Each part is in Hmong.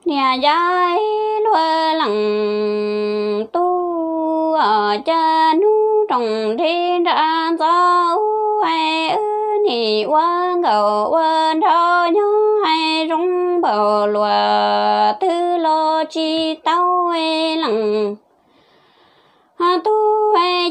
Niam yau luag leej tub, cas hnub rooj nrig nra ntxov ub, wb nim ua nkauj ua nraug nyob zoo npaum luaj twg los tsis tau leej tub.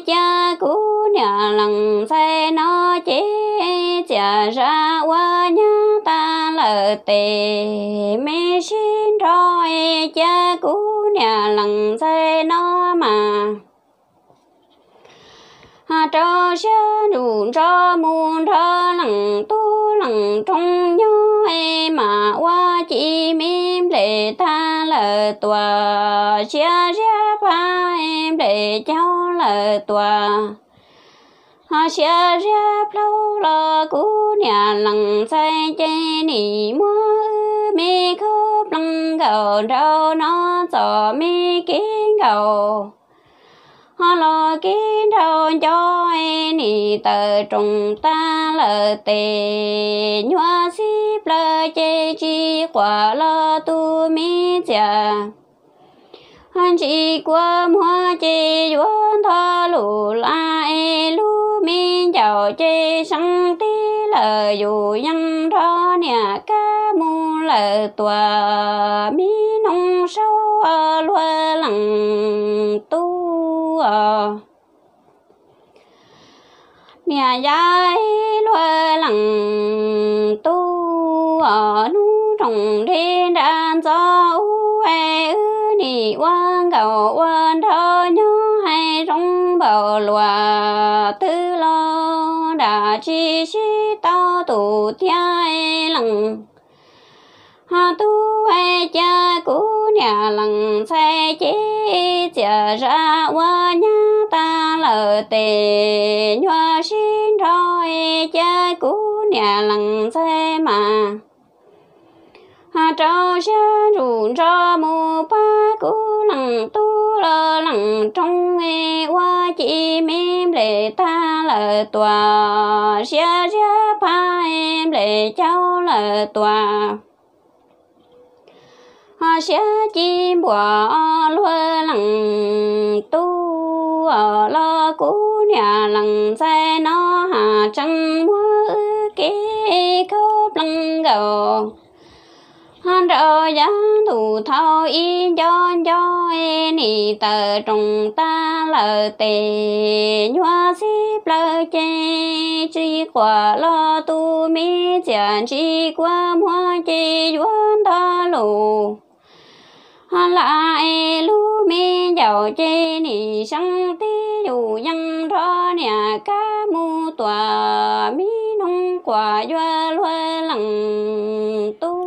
Cia kuv niam leej ntxhais no ces txias zam ua nyab tas lawm tes me sib nrog, cia kuv niam leej ntxhais no mas rau siab ntsug nrog mus nrog leej tub leej rooj nyob, mam ua ci me nplej tag lawm tuaj, siab ziab pab nplej caug lawm tuaj, siab ziab plaub los kuv niam leej ntxhais ces nim muab wb me khaub plees nkaum nraug no txom me kev nkaum los kev nraug nco, nim tawm rooj tag lawm tes nyuag xib plaws ces tsis quam los tus me txias ntsis kua muag ces yuav ntog lus laj es lub me ncaus ces seeb tib lawm yus yeej nrog niam kab mus lawm tuaj me noog saub luag leej tub. Niam yau luag leej tub, hnub rooj nrig nra ntxov ub, wb nim ua nkauj ua nraug nyob zoo npaum luaj twg los dam tsis sib tau tus tiag leej tub. Cia kuv niam leej ntxhais ces txias zam ua nyab tas lawm tes nyuag sib nrog, cia kuv niam leej ntxhais mas rau siab ntsug nrog mus pab kuv leej tub los leej rooj ua ci me nplej tag lawm tuaj, siab ziab pab nplej caug lawm tuaj, siab ci npuam luag leej tub. Los kuv niam leej ntxhais no has tseem muab wb kev khaub plees nkaus nraug yav ntuj thaum ib nco nco, nim tawm rooj tag lawm tes nyuag xib plaws ces tsis quam los tus me txias ntsis kua muag ces yuav ntog lus laj es lub me ncaus ces nim seeb tib yus yeej nrog niam kab mus tuaj me noog quas yuav luag leej tub.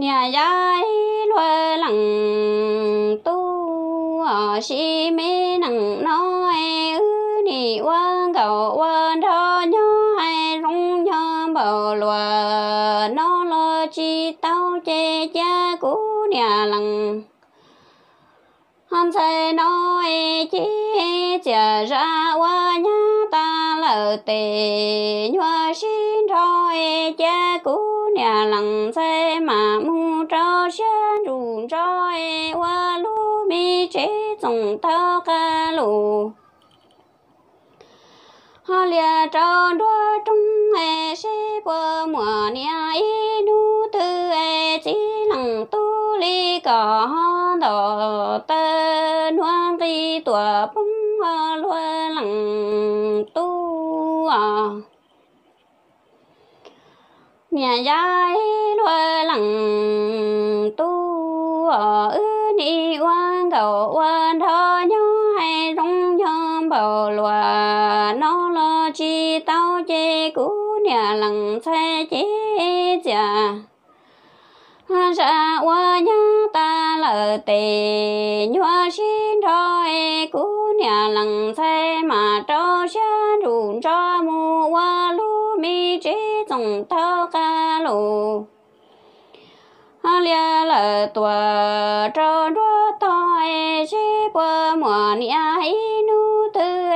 Niam yau luag leej tub, sim me neej no wb nim ua nkauj ua nraug nyob zoo nyob npaum luaj no los tsis tau ces cia kuv niam leej ntxhais no ces txias zam ua nyab tas lawm tes nyuag sib nrog, cia kuv niam leej ntxhais mam mus rau siab ntsug nrog ua lub me tsev txoos taug qab lus ho lias rau nruab roob seb puas muaj niam ib hnub twg txiv leej tub li kom ho ntaus taw nuav nqis tuam poob luag leej tub. Niam yau luag leej tub, wb nim ua nkauj ua nraug nyob zoo nyob npaum luaj no los tsis tau ces kuv niam leej ntxhais ces txias zam ua nyab tas lawm tes nyuag sib nrog, kuv niam leej ntxhais mam rau siab ntsug nrog mus ua lub me tsev txoos taug qab lus ho lias lawm tuam rau nruab tog seb puas muaj niam ib hnub twg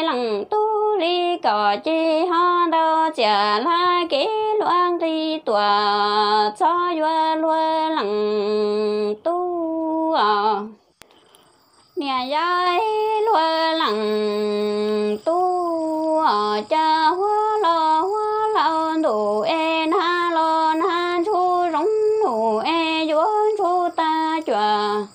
leej tub li kom ces ho ntaus txias laj kev ua nqi tuam txhob yuav luag leej tub. Niam yog ib luag leej tub, cas huab los huab laus ntuj es, nag los nag ntsuj zoov num es, yuav ntsuj tag cuam.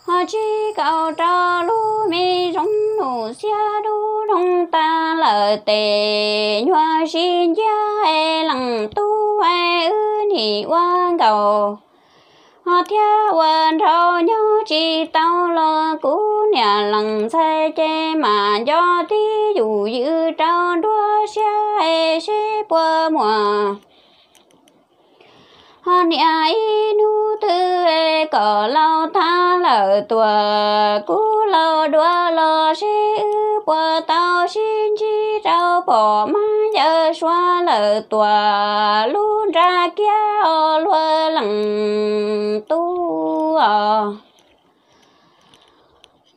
Ho tsis kaum rau lub me zoov num, xiab dub doog tag lawm tes, nyuag sib nciab es leej tub es, wb nim ua nkaus ho thiab ua nraug nyob tsis tau los, kuv niam leej ntxhais ces mam nco tib yus ywm rau nruab siab es, seb puas muaj ho niam ib hnub twg es kom laus thab lawm tuam, kuv laus duav los seb wb puas tau sib ntsib rau pom mas yawm suav lawm tuam, lub nra kiab os luag leej tub.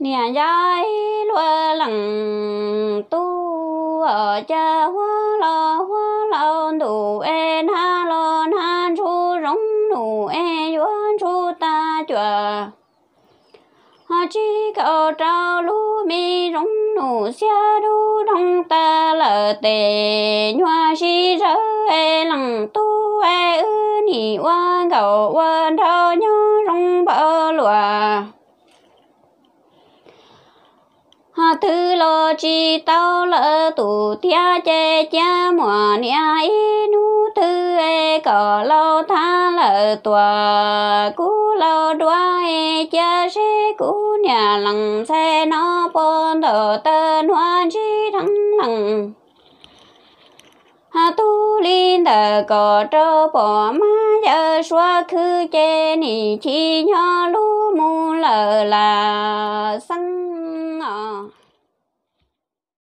Niam yog ib luag leej tub, cas huab los huab laus ntuj es, nag los nag ntsuj zoov num es, yuav ntsuj tag cuam. Ho tsis kaum rau lub me zoov num, xiab dub doog tag lawm tes, nyuag sib zawv es leej tub es, wb nim ua nkaus ua nraug nyob zoo npaum luaj. Ho twg los tsis tau lawm tus thiab ces, cia muaj niam ib hnub twg es kom laus thab lawm tuam, kuv laus duav es, cia seb kuv niam leej ntxhais no puas ntaus taw hnub ntsib dheev leej. Ho tug li ntawm kom rau pom mas yawm suav khwv ces, nim chim nyob lub mus lawm lam xeeb.